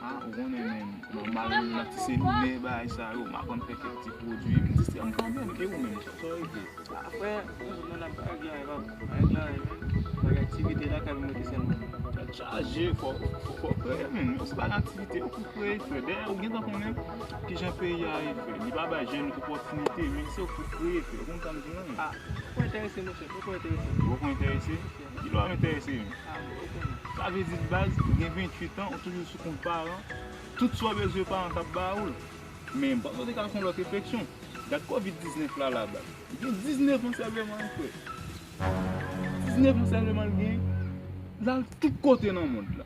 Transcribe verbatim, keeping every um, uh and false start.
Ah, ou konnen menm, nòmal, nan ti seminè, bagay sa yo, m aprann fè kèk ti pwodui, m distrè m kanmenm, e ou menm, sa w rete? Ah, frè, nou, nou nan bagay la, bagay la, bagay aktivite lakay mwen rete sèlman. Tèt chaje, fò, fò, fò kreye, menm, se pa nan aktivite yo pou kreye, frè. Dayè, ou gentan konnen kijan peyi a ye, frè. Li pa bay jèn opòtinite, men se yo pou kreye, frè. Ou konn sa m di, non? Ah, poko enterese, monchè, poko enterese. Poko enterese? Kilè w ap enterese menm? Ah, m poko konnen. Sa vle di, baz, ou gen venntuit an, ou toujou sou kont paran. Tout sa w bezwen, paran k ap ba ou l. Men, m panse w te ka fè yon lòt refleksyon. Gad kovid diznèf la, la, baz. Li gen diznèf an sèlman, frè. Diznèf an sèlman l gen. L al tout kote nan mond la.